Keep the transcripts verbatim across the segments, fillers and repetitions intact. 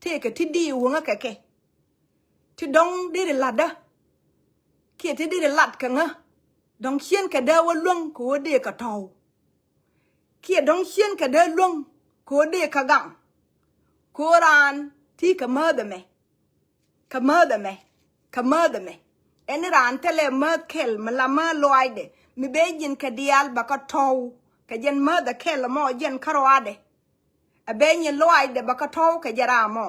tëëkɛ ti di wäŋä kɛ kɛ. Ti dɔ̱ŋ deri latdä kiɛ ti deri lat kɛ ŋä. Dɔ̱ŋ cieŋ kɛ dee wä luäŋ kɛ ɣöö dee kɛ tɔ̱w. Kiɛ dɔ̱ŋ cieŋ kɛ dee luäŋ kɛ ɣöö dee kɛ gaŋ. Kɛ ɣöö raan ti kɛ määth ɛmɛ. Kɛ määth ɛmɛ. Kɛ määth ɛmɛ. Ɛn raan thilɛ määth kɛl mi la määth lɔaacdɛ mi bɛ ji̱n kɛ diaal bɛ kɛ tɔ̱w kɛ jɛn määth ɛ kɛl ɛmɔ jɛn kärɔaadɛ. Ɛ bɛ nyin lɔaacdɛ bɛ kɛ tɔ̱w kɛ jɛ ram mɔ.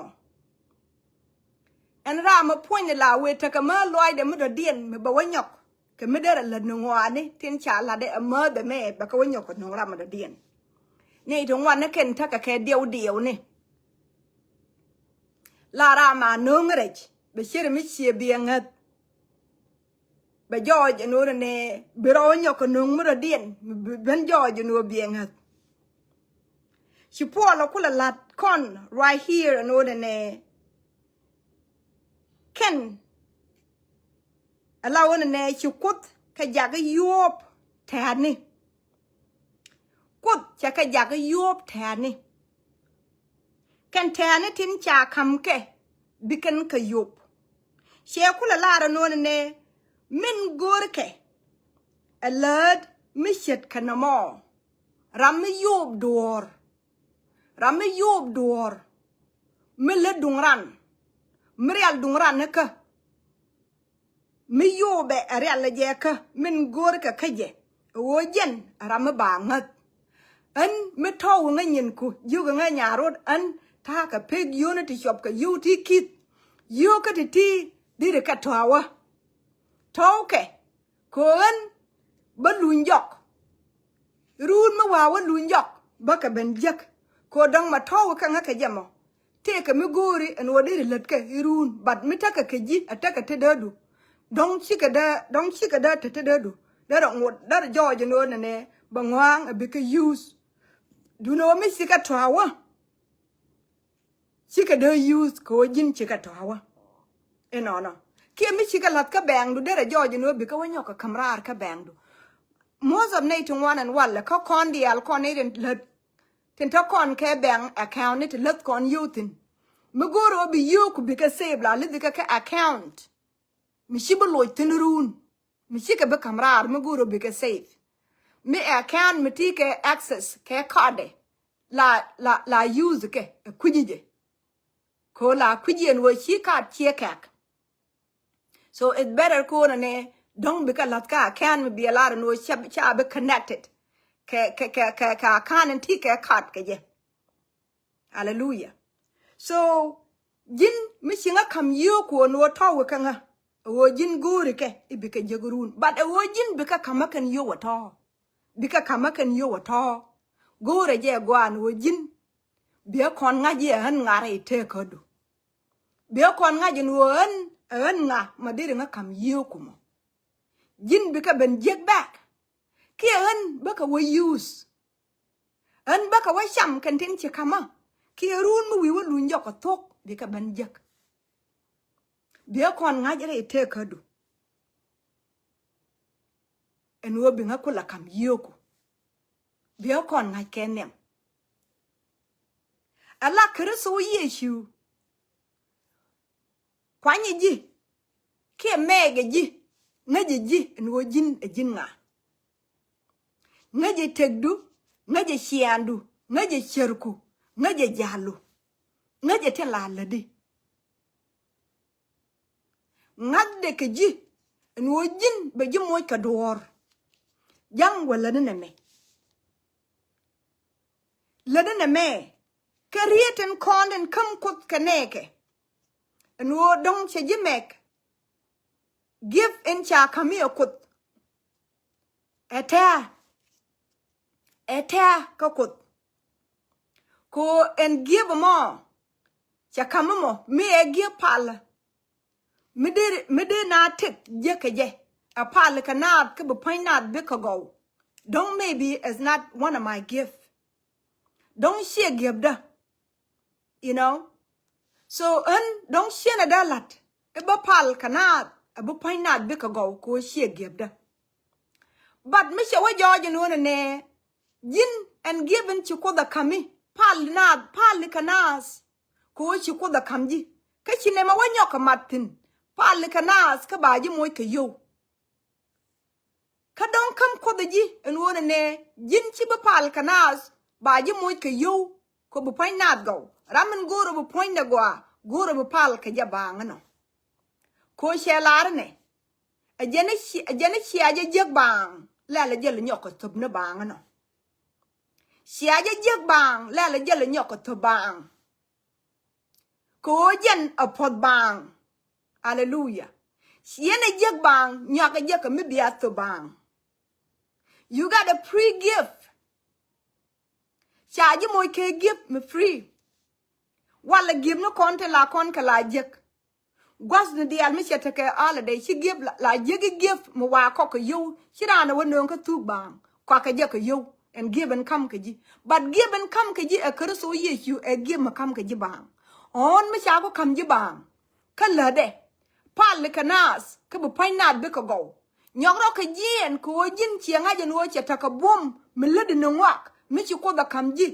Ɛn ram mi puɔ̱ny ni la wëë tekɛ määth lɔaacdɛ mi dɔ̱diɛn mi bɛ wä nyɔk kɛ mi derɛ lät ni ŋɔaani tin ca latdɛ ɛ määth ɛmɛ bɛ kɛ wä nyɔk kɛ nöŋ ram mi dɔ̱diɛn. Ni ti ŋuan ni kɛn tekɛ kɛ diɛw diɛw ni. La ram a nöŋ rɛc bɛ cier mi cie biɛ ŋäth. Bɛ jɔɔc ɛn ɣöö nɛ bi rɔw nyɔk kɛ nöŋ mi rɔ̱diɛn ben jɔɔc ɛn ɣöö biɛ ŋäth. Ci Puɔl ɛ kulɛ la̱t kɔn right here ɛn ɣöö nɛ kɛn ɛ la ɣöö nɛ ci Kuoth kɛ jakä yuɔ̱ɔ̱p tɛ̈ni. Kuoth cɛ kɛ jakä yuɔ̱ɔ̱p tɛ̈ni. Kɛn tɛ̈ni tin ca ka̱m kɛ bi kɛn kɛ yop. Cɛ kulɛ lar ɛn ɣöö nɛ min görkɛ ɛ läät mi ce̱tkɛ nɔmɔ. Ram mi yop duɔ̱ɔ̱r. Ram mi yop duɔ̱ɔ̱r. Mi lät duŋ ran. Mi rial duŋ ran ni kä. Mi yopɛ ɛ rial ɛ jɛ kä min görkɛ kä jɛ. Ɛ ɣöö jɛn ɛ ram mi ba ŋäth. Ɣän mi tɔ̱w ŋä nyinku jiök ŋä nyaarot ɣän ta̱a̱ kɛ pek yio̱o̱ni ti cuɔp kɛ yio̱w ti ki̱th. Yio̱o̱ kä ti ti diri kɛ tɔ̱a̱wä. Tɔ̱w kɛ kɛ ɣän bä luny jɔk. Ruun mi wa̱a̱ wä luny jɔk bä kɛ ben jiäk. Kɛ dɔ̱ŋ ma tɔ̱w kɛ ŋä kɛ jɛ mɔ. Tëëkɛ mi go̱o̱ri ɛn ɣöö deri lät kɛ i̱ ruun but mi tekɛ kɛ ji̱ a tekɛ te dee du. Dɔ̱ŋ cikɛ dee dɔ̱ŋ cikɛ dee te te dee du. Derɛ ŋot derɛ jɔɔc ɛn ɣöö nɛnɛ bɛ ŋɔ̱a̱ŋ a bikɛ use. Duundɛ ɣöö mi cikɛ tɔ̱a̱ wä. Cikɛ dee use kɛ ɣöö ji̱n cikɛ tɔ̱a̱ wä. Inɔnɔ kiɛ mi cikɛ la̱th kä bɛɛŋdu derɛ jɔɔc ɛn ɣöö bikɛ wä nyɔk kɛ käm raar kä bɛɛŋdu. Most of nɛy ti ŋuan ɛn walɛ kä kɔn diaal kɔn nɛy tin lät. Tin te kɔn kɛ bank account ni ti läth kɔn yio̱w thi̱n. Mi go̱o̱r ɣöö bi yio̱w ku bikɛ save la läthi kɛ kɛ account. Mi ci bi loc thi̱n ruun mi cikɛ bi ka̱m raar mi go̱o̱r ɣöö bikɛ save. Mi account mi ti kɛ access kɛ card la la la use kɛ ɛ kui̱ci jɛ. Kɛ ɣöö la kui̱ci ɛn ɣöö ci card ciɛ kɛk. So it's better kɛ ɣöö nɛ dɔ̱ŋ bikɛ la̱th kä account mi biɛ lar ɛn ɣöö ca bi connected kɛ kɛ kɛ kɛ account in ti kɛ card kɛ jɛ. Hallelujah. So ji̱n mi ci ŋä ka̱m yio̱o̱ kɛ ɣöö ni ɣöö tɔ̱ wä kä ŋä ɛ ɣöö ji̱n go̱o̱ri kɛ i̱ bikɛ jek ruun but ɛ ɣöö ji̱n bikɛ ka̱m ɛ kɛn yio̱w ɛ tɔ̱. Bikɛ ka̱m ɛ kɛn yio̱w ɛ tɔ̱. Go̱o̱rɛ jɛ ɛ gɔaa ni ɣöö ji̱n biɛ kɔn ŋa̱c i̱ ɛ ɣän ŋa̱r i̱ tëëkädu. Biɛ kɔn ŋa̱c ɛn ɣöö ɣän ɛ ɣän ŋa ma deri ŋä ka̱m yio̱o̱ kumɔ. Ji̱n bikɛ ben jiäk bɛk kiɛ ɣän bäkɛ wä use. Ɣän bäkɛ wä cam kɛn tin ci ka̱mä kiɛ ruun mi wi̱i̱ wä luny jɔk kɛ thuɔ̱k bikɛ ben jiäk. Biɛ kɔn ŋa̱c rɛy tëëkädu. Ɛn ɣöö bi ŋä kulɛ ka̱m yio̱o̱ku. Biɛ kɔn ŋa̱c kɛ nhiam. Ala Kritho Yecu. Kuanyɛ ji̱ kiɛ mɛɛkɛ ji̱. Ŋäcɛ ji̱ ɛn ɣöö ji̱n ɛ ji̱n ŋa. Ŋäcɛ tëkdu. Ŋäcɛ ciaandu. Ŋäcɛ cärku. Ŋäcɛ ja̱lu. Ŋäcɛ tin la lätdi. Ŋa̱cdɛ kɛ ji̱ ɛn ɣöö ji̱n bɛ ji̱ moc kɛ duɔ̱ɔ̱r. Ja̱ŋ wä lätdi nɛmɛ. Lätdi nɛmɛ kɛ riet in kɔn in käm Kuoth kɛ nɛɛkɛ. Ɛn ɣöö dɔ̱ŋ cɛ ji̱ mɛk. Gift in ca ka̱m i̱ ɛ Kuoth. Ɛ tɛ̱̈ɛ̱̈. Ɛ tɛ̱̈ɛ̱̈ kä Kuoth. Kɛ ɣöö ɛn gift ɛmɔ cɛ ka̱m ɛmɔ mi ɛ gift pal. Mi dee mi dee na tëk jiäk kɛ jɛ ɛ pal kɛ naath kä bi pua̱ny naath bikɛ gɔw. Dɔ̱ŋ maybe is not one of my gift. Dɔ̱ŋ ciɛ gift dä. You know. So ɣän dɔ̱ŋ ciɛnɛ dee la̱t i̱ bä pal kɛ naath ɛ bi pua̱ny naath bikɛ gɔw kɛ ɣöö ciɛ gift dä. But mi cɛ wä jɔɔc ɛn ɣöö nɛ nɛ ji̱n ɛn gift in ci Kuoth ɛ ka̱mi pal naath pal kɛ naath. kɛ ɣöö ci Kuoth ɛ ka̱m ji̱. Kä ci nɛmɛ wä nyɔk kɛ mat thi̱n, pal kɛ naath kä ba ji̱ moc kɛ yio̱w. Kä dɔ̱ŋ ka̱m Kuoth ɛ ji̱ ɛn ɣöö nɛnɛ ji̱n /ci bi pal kɛ naath ba ji̱ moc kɛ yio̱w, kɛ ɣöö bi pua̱ny naath gɔw. Ram min go̱o̱rɛ bi puɔ̱nydɛ gɔaa, go̱o̱rɛ bi pal kɛ jɛ baaŋ ɛnɔ. Kɛ ɣöö cɛ lar ɛnɛ, ɛ jɛn ɛ ci, ɛ jɛn ɛ cia jɛ jiäk baaŋ, lɛl ɛ jɛ lɛ nyɔk kɛ thöp ni baaŋ ɛnɔ. Cia jɛ jiäk baaŋ, lɛl ɛ jɛ lɛ nyɔk kɛ thöp baaŋ. Kɛ ɣöö jɛn ɛ puɔ̱th baaŋ. Aleluya. Ci yɛn ɛ jiäk baaŋ, nyuak ɛ jɛ kɛ mi bia thöp baaŋ. You got a free gift. Ca ji̱ moc kɛ gift mi free. Walɛ gift ni kɔn tin la kɔn kɛ la jiäk. Gua̱thni diaal mi cɛ tekɛ holiday, ci gift la, la jiäk i̱ gift mi wa kɔk kɛ yio̱w. Ci raan ɛ wä nööŋ kä thuk baaŋ, kɔakɛ jɛ kɛ yio̱w. Ɛn gift ɛn ka̱m kɛ ji̱. But gift ɛn ka̱m kɛ ji̱ ɛ Kritho Yecu, ɛ gift mi ka̱m kɛ ji̱ baaŋ. Ɣän mi ca ku ka̱m ji̱ baaŋ, kä lätdɛ, pal kɛ naath kä bi pua̱ny naath bikɛ gɔw. Nyɔk rɔ kɛ jiɛɛn kɛ ɣöö ji̱n ciɛ ŋa̱c ɛn ɣöö cɛ tekɛ buɔ̱m mi lätdi ni ŋɔak mi ci Kuoth ɛ ka̱m ji̱.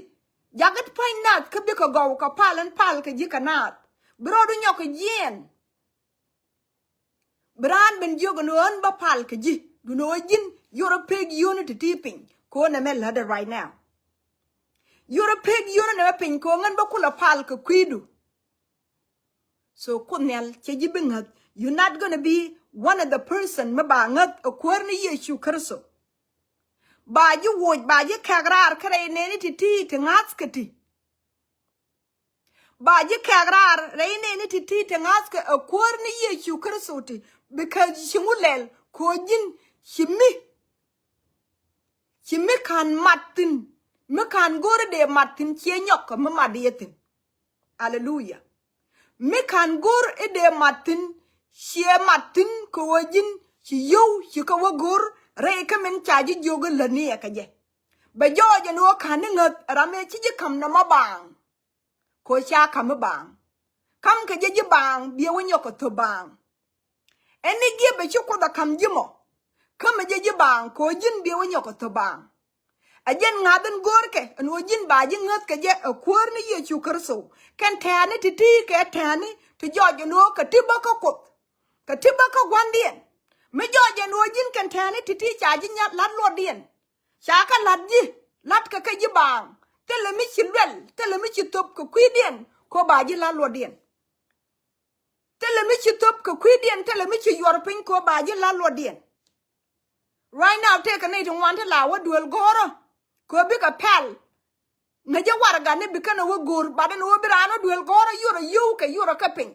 Jakɛ pua̱ny naath kä bikɛ gɔw kɛ pal in pal kɛ ji̱ kɛ naath. Bi rɔɔdu nyɔk kɛ jiɛɛn. Bi raan ben jiök ɛn ɣöö ɣän bä pal kɛ ji̱. Duundɛ ɣöö ji̱n, you're a fake unity ti piny. Kɛ ɣöö nɛmɛ lätdɛ right now. You're a fake unity nɛmɛ piny kɛ ɣöö ɣän bä kulɛ pal kɛ kui̱du. So Kuoth Nhial, /cɛ ji̱ bi ŋäth. You're not gonna be one of the person mi ba ŋäth ɛ Kuäär ni Yecu Kritho. Ba ji̱ woc, ba ji̱ kɛ̈k raar kä rɛy nɛɛni ti̱ti̱ ti ŋa̱thkɛ ti. Ba ji̱ kɛ̈k raar rɛy nɛɛni ti̱ti̱ ti ŋa̱thkɛ ɛ Kuäär ni Yecu Kritho ti. Because ci ŋu lɛl kɛ ɣöö ji̱n, ci mi, ci mi /ka̱n mat thi̱n, mi /ka̱n go̱o̱r i̱ dee mat thi̱n, ciɛ nyɔk kɛ mi mat yɛ thi̱n. Aleluya. Mi /ka̱n go̱o̱r i̱ dee mat thi̱n, ciɛ mat thi̱n kɛ ɣöö ji̱n, ci yio̱w, ci kɛ wä go̱o̱r rɛy kä min ca ji̱ jiök i̱ lätni ɛ kɛ jɛ. Bɛ jɔɔc ɛn ɣöö /ka̱n ni ŋäth ram ëë ci ji̱ ka̱m nɔmɔ baaŋ. Kɛ ɣöö ca ka̱m i̱ baaŋ. Ka̱m kɛ jɛ ji̱ baaŋ, biɛ wä nyɔk kɛ thöp baaŋ. Ɛn ni gift ɛ ci Kuoth ɛ ka̱m ji̱ mɔ, ka̱mɛ jɛ ji̱ baaŋ kɛ ɣöö ji̱n biɛ wä nyɔk kɛ thöp baaŋ. Ɛ jɛn ŋa̱th in go̱o̱rkɛ ɛn ɣöö ji̱n ba ji̱ ŋäthkɛ jɛ ɛ Kuäär ni Yecu Kritho. Kɛn tɛ̈ni ti̱ti̱ kɛ tɛ̈ni ti jɔɔc ɛn ɣöö kɛ ti bä kä Kuoth, kɛ ti bä kä gua̱ndiɛn. Mi jɔɔc ɛn ɣöö ji̱n kɛn tɛ̈ni ti̱ti̱ ca ji̱ nyath la̱t luɔtdiɛn. Ca kɛ la̱t ji̱, la̱tkɛ kɛ ji̱ baaŋ. Thilɛ mi ci luɛl, thilɛ mi ci thöp kɛ kui̱diɛn kɛ ɣöö ba ji̱ la̱t luɔtdiɛn. Thilɛ mi ci thöp kɛ kui̱diɛn, thilɛ mi ci yuɔr piny kɛ ɣöö ba ji̱ la̱t luɔtdiɛn. Right now, tëëkɛ nɛy ti ŋuan ti la wä duel go̱o̱rä kɛ ɣöö bikɛ pɛl. Ŋäcä warɛgani bi kɛn ɛ wä go̱o̱r, but ɛn ɣöö bi raan wä duel go̱o̱rä, yuɔrɛ yio̱w kɛ, yuɔrɛ kɛ piny.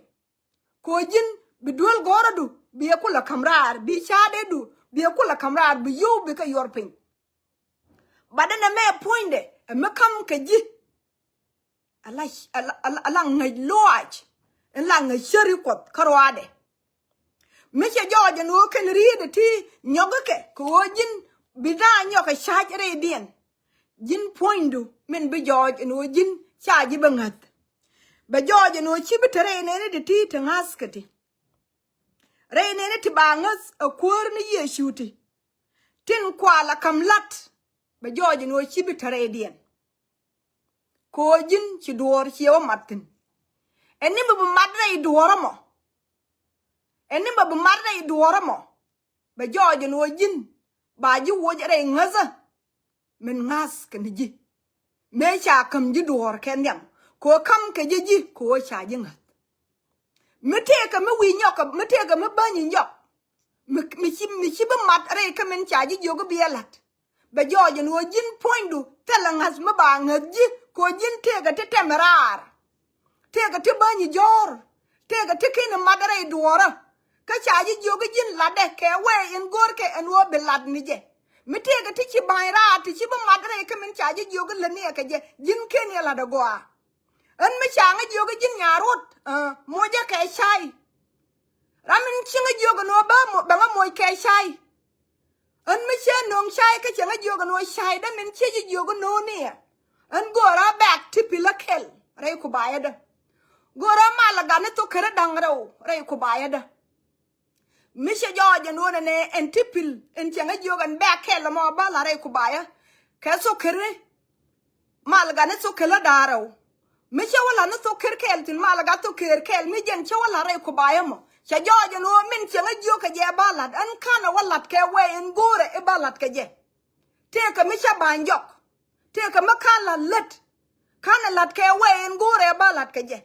Kɛ ɣöö ji̱n bi duel go̱o̱rädu, bi ɛ kulɛ ka̱m raar, bi ca̱a̱dɛdu, bi ɛ kulɛ ka̱m raar, bi yio̱w bikɛ yuɔr piny. But ɛn ɛmɛ puɔ̱nydɛ, ɛ mi ka̱m kɛ ji̱. Ala, ala, ala, ala ŋäc lɔaac, in la ŋäc cäri Kuɔth kä ruaadɛ. Mi cɛ jɔɔc ɛn ɣöö kɛn riet ɛ ti nyɔk kɛ, kɛ ɣöö ji̱n bi da̱a̱ nyɔk kɛ ca̱c rɛydiɛn. Ji̱n puɔ̱nydu min bi jɔɔc ɛn ɣöö ji̱n ca ji̱ bä ŋäth. Bɛ jɔɔc ɛn ɣöö /ci bi te rɛy nɛɛni ti ti te ŋa̱thkɛ ti. Rɛy nɛɛni ti ba ŋäth ɛ Kuäär ni Yecu ti. Tin kua la ka̱m la̱t, bɛ jɔɔc ɛn ɣöö /ci bi te rɛydiɛn. Kɛ ɣöö ji̱n ci duɔ̱ɔ̱r ciɛ wä mat thi̱n. Ɛn ni mi bi mat rɛy duɔ̱ɔ̱r ɛmɔ. Ɛn ni mi bi mat rɛy duɔ̱ɔ̱r ɛmɔ. Bɛ jɔɔc ɛn ɣöö ji̱n ba ji̱ woc rɛy ŋäthä min ŋa̱th kɛnɛ ji̱. Mëë ca ka̱m ji̱ duɔ̱ɔ̱r kɛ nhiam, kɛ ɣöö ka̱m kɛ jɛ ji̱, kɛ ɣöö ca ji̱ ŋäth. Mi tëëkɛ mi wi̱i̱ nyɔk, mi tëëkɛ mi bäny i̱ nyɔk. Mi, mi ci, mi ci bi mat rɛy kä min ca ji̱ jiök i̱ bi ɛ la̱t. Bɛ jɔɔc ɛn ɣöö ji̱n puɔ̱nydu thilɛ ŋa̱th mi ba ŋäth ji̱, kɛ ɣöö ji̱n tëëkɛ ti tɛmɛ raar. Tëëkɛ ti bäny i̱ jɔ̱ɔ̱r. Tëëkɛ ti kɛn i̱ mat rɛy duɔ̱ɔ̱rä. Kä ca ji̱ jiök i̱ ji̱n la̱tdɛ kɛ wee in go̱o̱rkɛ ɛn ɣöö bi la̱t ni jɛ. Mi tëëkɛ ti ci ba̱ny raar ti ci bi mat rɛy kä min ca ji̱ jiök i̱ lätni ɛ kɛ jɛ, ji̱n /ken yɛ la̱t ɛ gɔaa. Ɣän mi ca ŋäc jiök i̱ ji̱n nyaruɔ̱t, ɛ, mocä kɛ cay. Ram min ci ŋäc jiök ɛn ɣöö bä mo-, bɛ ŋä moc kɛ cay. Ɣän mi cä nöŋ cay kä cɛ ŋäc jiök ɛn ɣöö caydä min ciec jiök ɛ no̱o̱ŋ ni ɛ. Ɣän göörä bɛ̈k ti pil ɛ kɛl rɛy kubayädä. Göörä mal ɛ gat ni thok kärä da̱ŋ rɛw rɛy kubayädä. Mi cɛ jɔɔc ɛn ɣöö nɛnɛ ɛn ti pil ɛn cɛ ŋäc jiök ɛn bɛ̈k kɛl ɛmɔ bä la̱t rɛy kubayä. Kɛ thok kärä mal gat ni thok kärä da̱ŋ rɛw. Mi cä wä la̱t ni thok ker kɛɛl thi̱n, Malak a thok ker kɛɛl, mi jɛn cä wä la̱t rɛy ku ba yɛ mɔ. Cɛ jɔɔc ɛn ɣöö min cieŋä jiök kɛ jɛ ba la̱t, ɛn ka̱n ɛ wä la̱t kɛ wee in go̱o̱rɛ i̱ ba la̱t kɛ jɛ. Tëëkɛ mi cä ba̱ny jɔk. Tëëkɛ mi ka̱n la̱t lät. Ka̱n ɛ la̱t kɛ wee in go̱o̱rɛ i̱ ba la̱t kɛ jɛ.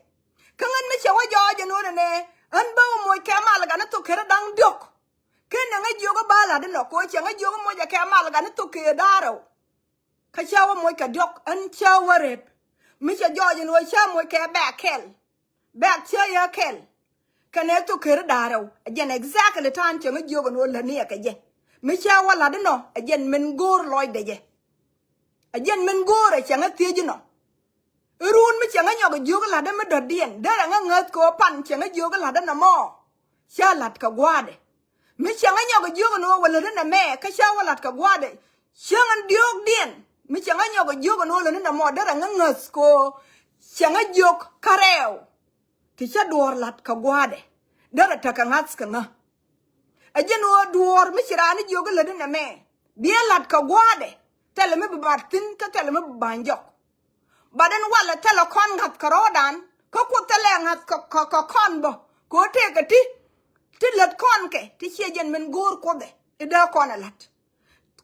Kä ɣän mi cɛ wä jɔɔc ɛn ɣöö nɛnɛ, ɣän bä wä moc kɛ Malak a ni thok ker da̱ŋ diɔ̱k. Ken nɛ ŋä jiök i̱ ba la̱t inɔ, kɛ ɣöö cɛ ŋä jiök i̱ moc ɛ kɛ Malak a ni thok ker da̱ŋ rɛw. Kä cä wä moc kɛ diɔ̱k, ɣän cä wä rep. Mi cɛ jɔɔc ɛn ɣöö cä moc kɛ bɛ̈k kɛl. Bɛ̈k cä yɛ kɛl. Kɛnɛ thok ker da̱ŋ rɛw. Ɛ jɛn exactly ta̱a̱n cɛ ŋä jiök ɛn ɣöö lätni ɛ kɛ jɛ. Mi cä wä la̱t inɔ, ɛ jɛn min go̱o̱r lɔcdɛ jɛ. Ɛ jɛn min go̱o̱rɛ cɛ ŋä thiec inɔ. I̱ run mi cɛ ŋä nyɔk jiök i̱ la̱tdä mi dɔ̱diɛn, derɛ ŋä ŋäth kɛ ɣöö pan cɛ ŋä jiök i̱ la̱tdä nɔmɔ. Cä la̱t kɛ gua̱a̱dɛ. Mi cɛ ŋä nyɔk jiök ɛn ɣöö wä lätdä nɛmɛ, kä cä wä la̱t kɛ gua̱a̱dɛ. Cäŋ ɛn diöökdiɛn. Mi cɛ ŋä nyɔk jiök ɛn ɣöö lätdä nɔmɔ, derɛ ŋä ŋäth kɛ ɣöö cɛ ŋä jiök kä rɛw. Ti cä duɔ̱ɔ̱r la̱t kɛ gua̱a̱dɛ. Derɛ tekɛ ŋa̱th kɛ ŋä. Ɛ jɛn ɣöö duɔ̱ɔ̱r mi ci raan i̱ jiök i̱ lätdä nɛmɛ, biɛ la̱t kɛ gua̱a̱dɛ. Thilɛ mi bi mat thi̱n kä thilɛ mi bi ba̱ny jɔk. Bat ɛn walɛ thilɛ kɔn ŋa̱th kɛ rɔ̱ɔ̱dan, kä Kuoth thilɛ ŋa̱th kɛ, kɛ, kɛ kɔn bä. Kɛ ɣöö tëëkɛ ti, ti lät kɔn kɛ, ti ciɛ jɛn min go̱o̱r Kuoth ɛ, i̱ dee kɔn ɛ la̱t.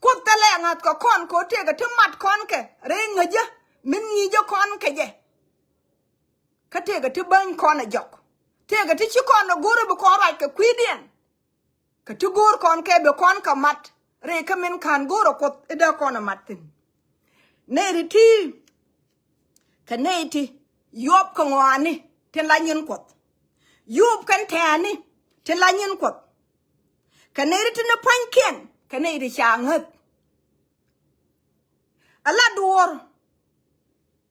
Kuoth thilɛ ŋa̱th kɛ kɔn, kɛ ɣöö tëëkɛ ti mat kɔn kɛ, rɛy ŋäcä, min ŋi̱i̱cä kɔn kɛ jɛ. Kä tëëkɛ ti bäny kɔn ɛ jɔk. Tëëkɛ ti ci kɔn ɛ go̱o̱r i̱ bi kɔn ruac kɛ kui̱diɛn. Kɛ ti go̱o̱r kɔn kɛ bi kɔn kɛ mat. Rɛy kä min ka̱n go̱o̱r ɛ Kuoth i̱ dee kɔn ɛ mat thi̱n. Nɛy ti ti. Kɛ nɛy ti. Yuɔp kɛ ŋɔaani. Tin la nyin Kuɔth. Yuɔp kɛn tɛ̈ɛ̈ni. Tin la nyin Kuɔth. Kɛ nɛy ti ti ni pua̱nykiɛn. Kɛ nɛy ti ca ŋäth. Ala duɔ̱ɔ̱r.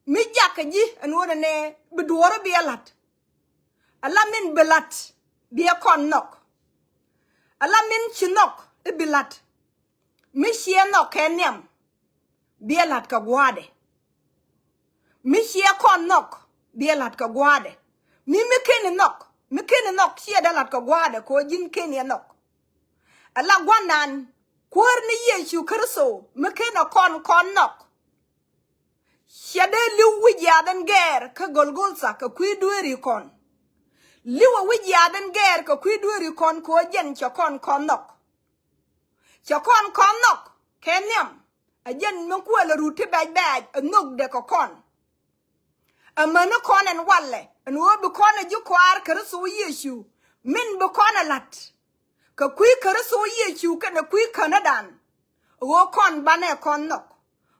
Mi jakä ji̱ ɛn ɣöö nɛnɛ bi duɔ̱ɔ̱r i̱ biɛ la̱t. Ala min bi la̱t biɛ kɔn nhɔk. Ala min ci nhɔk i̱ bi la̱t. Mi ciɛ nhɔk kɛ nhiam biɛ la̱t kɛ gua̱a̱dɛ. Mi ciɛ kɔn nhɔk biɛ la̱t kɛ gua̱a̱dɛ. Mi, mi ken nhɔk, mi ken nhɔk ciɛ dee la̱t kɛ gua̱a̱dɛ kɛ ɣöö ji̱n ken yɛ nhɔk. Ala gua̱nan Kuäär ni Yecu Kritho mi ken ɛ kɔn kɔn nhɔk. Cɛ dee li̱w wi̱c yath in gɛɛr kä Golgotha kɛ kui̱ dueeri kɔn. Li̱w ɛ wi̱c yath in gɛɛr kɛ kui̱ dueeri kɔn kɛ ɣöö jɛn cɛ kɔn kɔn nhɔk. Cɛ kɔn kɔn nhɔk kɛ nhiam. Ɛ jɛn mi kuël ɛ rut ti bɛc bɛɛc ɛ nhökdɛ kɛ kɔn. Amäni kɔn ɛn walɛ ɛn ɣöö bi kɔn ɛ ji̱ kɔaar Kritho Yecu min bi kɔn ɛ la̱t. Kɛ kui̱ Kritho Yecu kɛnɛ kui̱ känädan. Ɣöö kɔn banɛ kɔn nhɔk.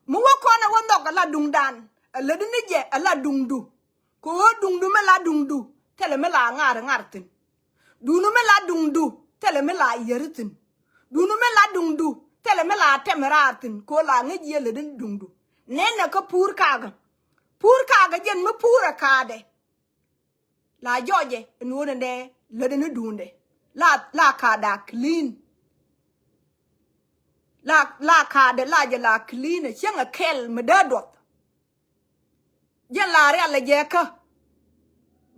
Mi wä kɔn ɛ wä nhɔk ala duŋdan. Ɛ lätdi ni jɛ ala duŋdu. Kɛ ɣöö duŋdu mi la duŋdu thilɛ mi la ŋa̱r ŋa̱r thi̱n. Duŋdu mi la duŋdu thilɛ mi la yäri thi̱n. Duŋdu mi la duŋdu thilɛ mi la tɛm raar thi̱n kɛ ɣöö la ŋäc yɛ lätdi ni duŋdu. Nɛnɛ kä puur kakä. Puur kakä jɛn mi puur ɛ ka̱a̱dɛ. La jɔcɛ ɛn ɣöö nɛnɛ lätdɛ ni duundɛ. La, la ka̱a̱dɛ a clean. La, la ka̱a̱dɛ la jɛ la clean ɛ cieŋ ɛ kɛl mi dee duɔth. Jɛn la rial ɛ jɛ kä.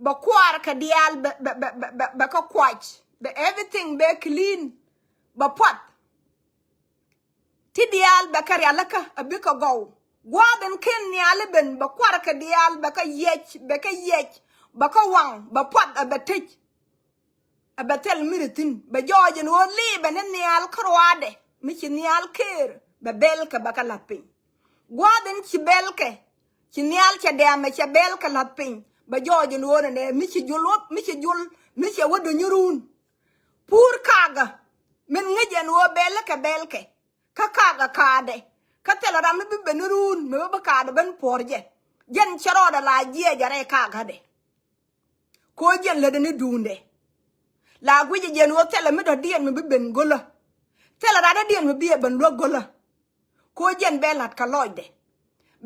Bɛ kuaar kɛ diaal bɛ, bɛ, bɛ, bɛ, bɛ, bɛ kä kuac. Bɛ everything bɛ clean. Bɛ puath. Ti diaal bɛ kɛ rialikä a bikɛ gɔw. Gua̱a̱th in ken nhiali ben bɛ kuarkɛ diaal bɛ kɛ yiɛc, bɛ kɛ yiɛc, bɛ kɛ waŋ, bɛ puath a bɛ tec. A bɛ thil mi ri thi̱n bɛ jɔɔc in ɣöö li̱i̱bɛ ni nhial kä ruaadɛ mi ci nhial keer bɛ belkɛ bɛ kɛ la̱th piny. Gua̱a̱th in ci belkɛ, ci nhial cɛ dɛ̈ɛ̈mɛ cɛ belkɛ la̱th piny bɛ jɔɔc in ɣöö nɛnɛ mi ci jul wä, mi ci jul, mi cɛ wä duny run. Puur kakä min ŋäc ɛn ɣöö bɛlkɛ bɛlkɛ. Kä kakä ka̱a̱dɛ. Kä thilɛ ram mi bi ben run mi bi ka̱a̱dɛ ben puɔ̱r jɛ. Jɛn cɛ rɔɔdɛ la jiɛc a rɛy kakädɛ. Ko̱ jɛn lätdɛ ni duundɛ. La guicɛ jɛn ɣöö thilɛ mi dɔ̱diɛn mi bi ben go̱lä. Thilɛ radɔ̱diɛn mi bi ɛ ben luäk go̱lä. Ko̱ jɛn bɛ la̱t kɛ lɔcdɛ.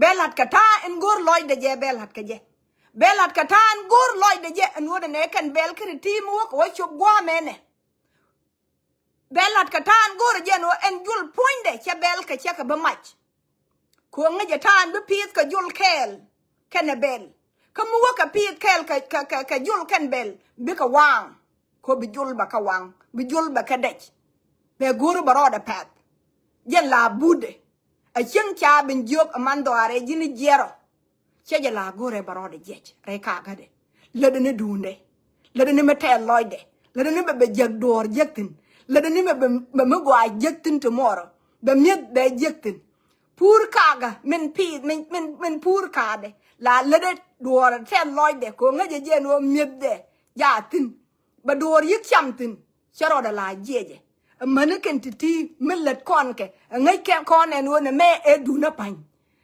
Bɛ la̱t kɛ ta̱a̱ in go̱o̱r lɔcdɛ jɛ bɛ la̱t kɛ jɛ. Bɛ la̱t kɛ ta̱a̱ in go̱o̱r lɔcdɛ jɛ ɛn ɣöö dɛ nɛ kɛn bɛl kä ri ti̱i̱m wä kɛ wä cop gua̱a̱mɛnɛ. Bɛ la̱t kɛ ta̱a̱ in go̱o̱r jɛ ɛn ɣöö ɛn jul puɔ̱nydɛ cɛ bɛl kɛ cɛ kɛ bi mac. Ko̱ ŋäcɛ ta̱a̱ in bi pi̱i̱th kɛ jul kɛɛl kɛnɛ bɛl. Kä mi wä kɛ pi̱i̱th kɛɛl kɛ, kɛ, kɛ, kɛ jul kɛn bɛl bikɛ waŋ. Ko̱ bi jul bɛ kɛ waŋ, bi jul bɛ kɛ dɛc. Bɛ go̱o̱r bɛ rɔɔdɛ pɛth. Jɛn la butdɛ. A cieŋ ca ben jiök a man dhɔaarɛ ji̱n jiɛrɔ. Cɛ jɛ la go̱rɛ bɛ rɔɔdɛ jiɛc rɛy kakädɛ. Lätdɛ ni duundɛ. Lätdɛ ni mi tɛth lɔcdɛ. Lätdɛ ni bɛ bɛ jiäk duɔ̱ɔ̱r jiäk thi̱n. Lätdɛ ni bɛ bɛ mi gɔaa jiäk thi̱n tomorrow. Bɛ mi̱eth bɛ jiäk thi̱n. Pur kakä min pi̱i̱th min, min, min pur ka̱a̱dɛ la lätdɛ duɔ̱ɔ̱r tɛth lɔcdɛ kɛ ɣöö ŋäcɛ jɛ ɛn ɣöö mi̱ethdɛ jaa thi̱n. Bɛ duɔ̱ɔ̱r yi̱k cam thi̱n. Cɛ rɔɔdɛ la jiɛcɛ. Amäni kɛn ti̱ti̱ mi lät kɔn kɛ ɛ ŋäc kɛn kɔn ɛn ɣöö nɛmɛ ɛ duundä pa̱ny.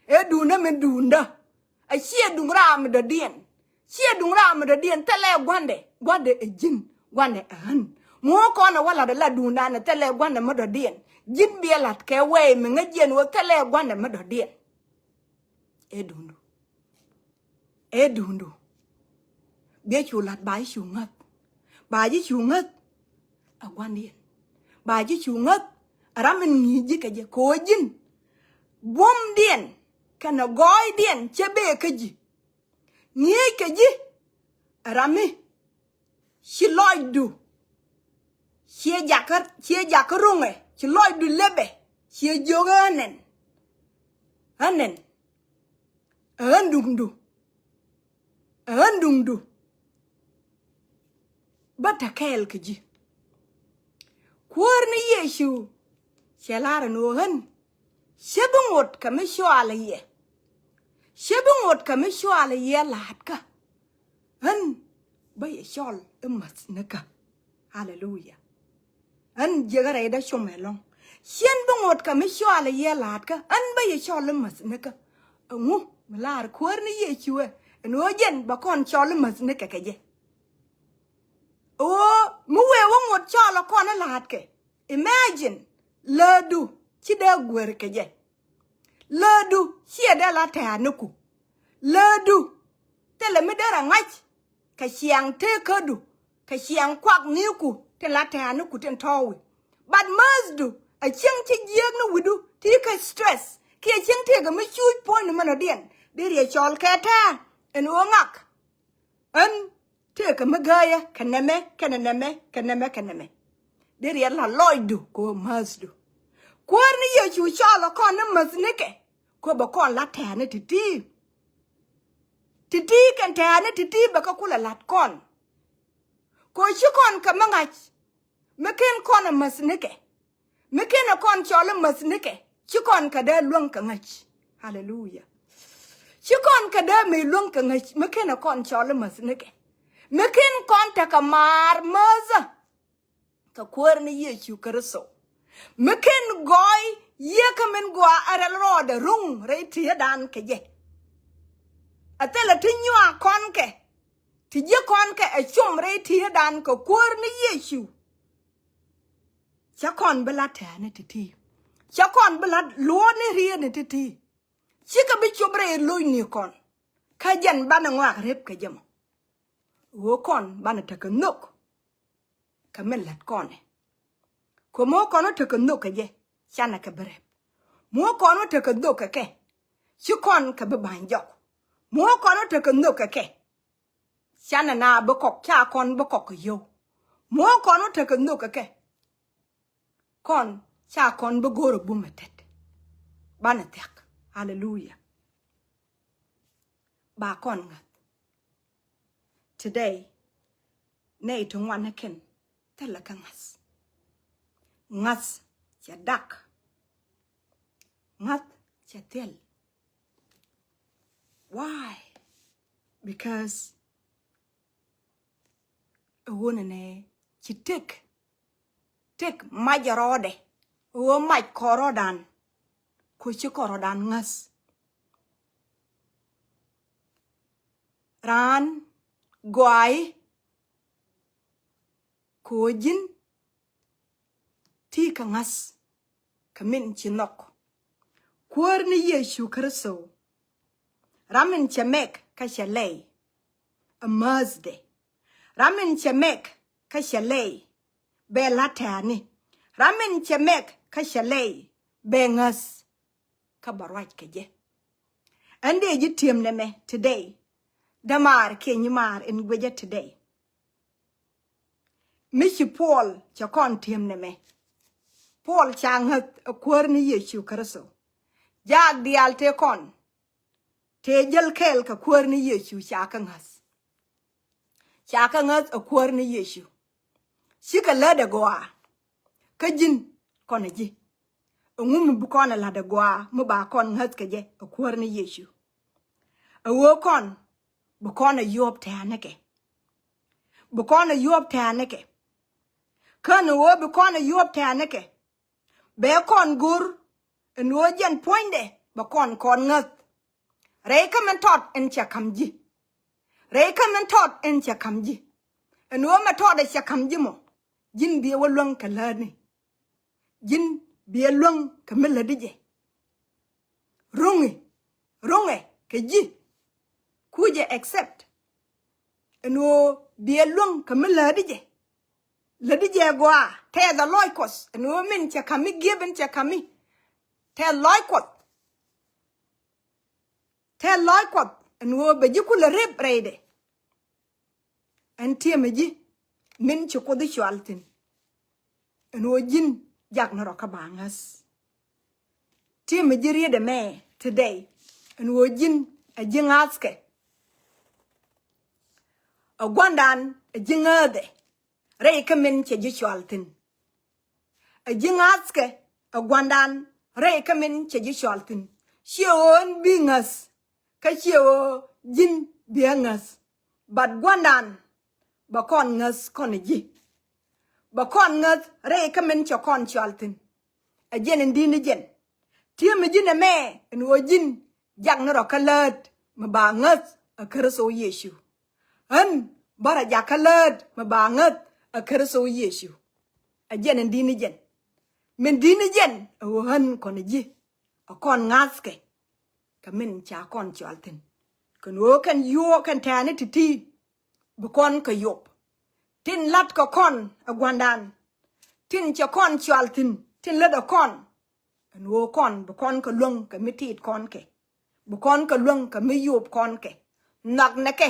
Ɛ duundä min duundä. A ciɛ duŋ ram mi dɔ̱diɛn. Ciɛ duŋ ram mi dɔ̱diɛn thilɛ gua̱ndɛ. Gua̱ndɛ ɛ ji̱n. Gua̱ndɛ ɛ ɣän. Mi wä kɔn ɛ wä la̱t ɛ la duŋdan ɛ thilɛ gua̱ndɛ mi dɔ̱diɛn. Ji̱n biɛ la̱t kɛ wɛy mi ŋäc jiɛn wä thilɛ gua̱ndɛ mi dɔ̱diɛn. Ɛ duŋdu. Ɛ duŋdu. Biɛ cu la̱t ba ji̱ cu ŋäth. Ba ji̱ cu ŋäth. A gua̱ndiɛn. Ba ji̱ cu ŋäth. Ram in ŋi̱i̱c ji̱ kɛ jɛ ko̱ ji̱n. Buɔ̱mdiɛn kɛnɛ gɔɔydiɛn cɛ bee kä ji̱. Ŋi̱eec kɛ ji̱. Rami. Ci lɔcdu. Ciɛ jakä, ciɛ jakä ruŋɛ. Ci lɔcdu lɛpɛ. Ciɛ jiök ɣän ɛn. Ɣän ɛn. Ɣän duŋdu. Ɣän duŋdu. Bä te kɛɛl kɛ ji̱. Kuäär ni Yecu cɛ lar ɛn ɣöö ɣän cä bi ŋot kɛ mi cɔalɛ yɛ. Cä bi ŋot kɛ mi cɔalɛ yɛ la̱a̱tkä. Ɣän bä yɛ cɔl i̱ mäth nikä. Haleluya. Ɣän jiäkä rɛydä com ɛlɔ̱ŋ. Cien bi ŋot kɛ mi cɔalɛ yɛ la̱a̱tkä ɣän bä yɛ cɔl i̱ mäth nikä. Ɛŋu mi laar kuäär ni Yecu ɛ ɛn ɣöö jɛn bɛ kɔn cɔl i̱ mäth nikɛ kɛ jɛ. Ɣöö mi wëë wä ŋot cɔl ɛ kɔn i̱ la̱a̱tkɛ. Imagine läädu ci dee guer kɛ jɛ. Läädu ciɛ dee la tɛ̈ɛ̈niku. Läädu thilɛ mi derɛ ŋa̱c kɛ ciaŋ teekädu kɛ ciaŋ kuak ni̱i̱ku tin la tɛ̈ɛ̈niku tin tɔ̱ɔ̱wi. But mäthdu a cieŋ ci jiääk ni wi̱du ti kä stress kiɛ cieŋ tëëkɛ mi cuuc puɔ̱ny ni mɛnɔdiɛn dee riɛ cɔl kɛ tɛ̱̈ɛ̱̈ ɛn ɣöö ŋak. Ɣän tëëkɛ mi gääyä kɛ nɛmɛ kɛnɛ nɛmɛ kɛ nɛmɛ kɛ nɛmɛ. Dee riɛt la lɔcdu kɛ ɣöö mäthdu. Kuäär ni Yecu cɔl ɛ kɔn ni mäthnikɛ kɛ ɣöö bɛ kɔn la tɛ̈ɛ̈ni ti̱ti̱. Ti̱ti̱ kɛn tɛ̈ɛ̈ni ti̱ti̱ bɛ kä kulɛ la̱t kɔn. Kɛ ɣöö ci kɔn kɛ mi ŋa̱c mi ken kɔn ɛ mäthnikɛ. Mi ken ɛ kɔn cɔl i̱ mäthnikɛ ci kɔn kɛ dee luäŋ kɛ ŋäc. Haleluya. Ci kɔn kɛ dee mëë luäŋ kɛ ŋäc mi ken ɛ kɔn cɔl i̱ mäthnikɛ. Mi ken kɔn tekɛ maar mäthä kɛ kuäär ni Yecu Kritho. Mi ken gɔɔy yieekä min gɔaa ɛ rɛl rɔɔdɛ ruŋ rɛy ti̱eetdan kɛ jɛ. A thilɛ ti nyuak kɔn kɛ ti ji̱ kɔn kɛ ɛ com rɛy ti̱eetdan kɛ kuäär ni Yecu. Cä kɔn bi la tɛ̈ɛ̈ni ti̱ti̱. Cä kɔn bi la luɔ̱ɔ̱tni rietni ti̱ti̱. Cikɛ bi cop rɛy lo̱cni kɔn. Kä jɛn banɛ ŋɔak rep kɛ jɛ mɔ. Ɣöö kɔn banɛ tekɛ nhök kɛ min la̱t kɔnɛ. Kɛ mi wä kɔn wä tekɛ nhök kɛ jɛ canɛ kɛ bi rep. Mi wä kɔn wä tekɛ nhök kɛ kɛ ci kɔn kɛ bi ba̱ny jɔk. Mi wä kɔn wä tekɛ nhök kɛ kɛ canɛ na bi kɔk ca kɔn bi kɔk kɛ yio̱w. Mi wä kɔn wä tekɛ nhök kɛ kɛ kɔn ca kɔn bi go̱o̱r ɛ bumɛ tet. Banɛ thia̱k. Haleluya. Ba kɔn ŋäth. Today nɛy ti ŋuan ni kɛn thilɛ kä ŋa̱th. Ŋa̱th cɛ dak. Ŋa̱th cɛ thil. Why? Because ɛ ɣöö nɛnɛ ci tëk tëk mac ɛ rɔɔdɛ. Ɣöö mac kɔn rɔɔdan. Kɛ ɣöö ci kɔn rɔɔdan ŋäth. Raan gɔaayi kɛ ɣöö ji̱n ti kɛ ŋa̱th kɛ min ci nhɔk. Kuäär ni Yecu Kritho. Ram min cɛ mɛk kä cɛ lɛy. Ɛ määthdɛ. Ram min cɛ mɛk kä cɛ lɛy. Bɛ la̱t tɛ̈ɛ̈ni. Ram min cɛ mɛk kä cɛ lɛy. Bɛ ŋäth. Kä bɛ ruac kɛ jɛ. Ɛn dee ji̱ ti̱em nɛmɛ today. Dämaar kiɛ nyimaar in guecä today. Mi ci Puɔl cɛ kɔn ti̱em nɛmɛ. Puɔl ca ŋäth ɛ kuäär ni Yecu Kritho. Jaak diaal tëë kɔn. tëë jäl kɛɛl kɛ Kuäär ni Yecu, ca kɛ ŋäth. Ca kɛ ŋäth ɛ Kuäär ni Yecu. Cikɛ lätdɛ gɔaa. Kä ji̱n kɔn ɛ ji̱, ɛŋu mi bi kɔn ɛ la̱tdɛ gɔaa mi ba kɔn ŋäth kɛ jɛ ɛ Kuäär ni Yecu? Ɛ ɣöö kɔn bi kɔn ɛ yuɔ̱ɔ̱p tɛ̈ɛ̈nikɛ. Bi kɔn ɛ yuɔ̱ɔ̱p tɛ̈ɛ̈nikɛ. Kä ɛn ɣöö bi kɔn ɛ yuɔ̱ɔ̱p tɛ̈ɛ̈nikɛ, bɛ kɔn go̱r ɛn ɣöö jɛn puɔ̱nydɛ bɛ kɔn kɔn ŋäth. Rɛy kä min tɔt ɛn cɛ ka̱m ji̱. Rɛy kä min tɔt ɛn cɛ ka̱m ji̱. Ɛn ɣöö mɛ tɔt ɛ cɛ ka̱m ji̱ mɔ, ji̱n biɛ wä luäŋ kɛ lätni. Ji̱n biɛ luäŋ kɛ mi lätdi jɛ. Ro̱ŋi, ro̱ŋɛ kɛ ji̱. Ku jɛ accept ɛn ɣöö biɛ luäŋ kɛ mi lätdi jɛ. Lätdi jɛ gɔaa, tɛth ɛ lɔc Kuɔth ɛn ɣöö min cɛ ka̱mi, gift in cɛ ka̱mi. Tɛth lɔc Kuɔth. Tɛth lɔc Kuɔth ɛn ɣöö bɛ ji̱ kulɛ rep rɛydɛ. Ɛn tiɛmɛ ji̱ min ci Kuoth i̱ cɔal thi̱n, ɛn ɣöö ji̱n jakni rɔ kä ba ŋäth. Tiɛmɛ ji̱ riet ɛmɛ today, ɛn ɣöö ji̱n ɛ ji̱ ŋa̱thkɛ. Ɛ gua̱ndan ɛ ji̱ ŋääthɛ rɛy kä min cɛ ji̱ cɔal thi̱n. Ɛ ji̱ ŋa̱thkɛ ɛ gua̱ndan rɛy kä min cɛ ji̱ cɔal thi̱n. Ciɛ ɣöö ɛn bi ŋäth, kä ciɛ ɣöö ji̱n bi ɛ ŋäth. But gua̱ndan bɛ kɔn ŋäth kɔn ɛ ji̱. Bɛ kɔn ŋäth rɛy kä min cɛ kɔn cɔal thi̱n. Ɛ jɛn in di̱n ni jɛn. Tiɛmɛ ji̱n ɛmɛ ɛn ɣöö ji̱n jakni rɔ kä läät mi ba ŋäth ɛ Kritho Yecu. Ɣän bä rɔ jak kä läät mi ba ŋäth ɛ Kritho Yecu. Ɛ jɛn in di̱n ni jɛn. Min di̱n ni jɛn ɛ ɣöö ɣän kɔn ɛ ji̱, ɛ kɔn ŋa̱thkɛ kɛ min ca kɔn cɔal thi̱n. Kɛn ɣöö kɛn yuɔ̱ɔ̱k kɛn tɛ̈ɛ̈ni ti̱ti̱ bi kɔn kɛ yop. Tin la̱t kɛ kɔn ɛ gua̱ndan, tin cɛ kɔn cɔal thi̱n, tin lätdɛ kɔn, ɛn ɣöö kɔn bi kɔn kɛ luäŋ kɛ mi tit kɔn kɛ. Bi kɔn kɛ luäŋ kɛ mi yop kɔn kɛ. Nhɔaknɛ kɛ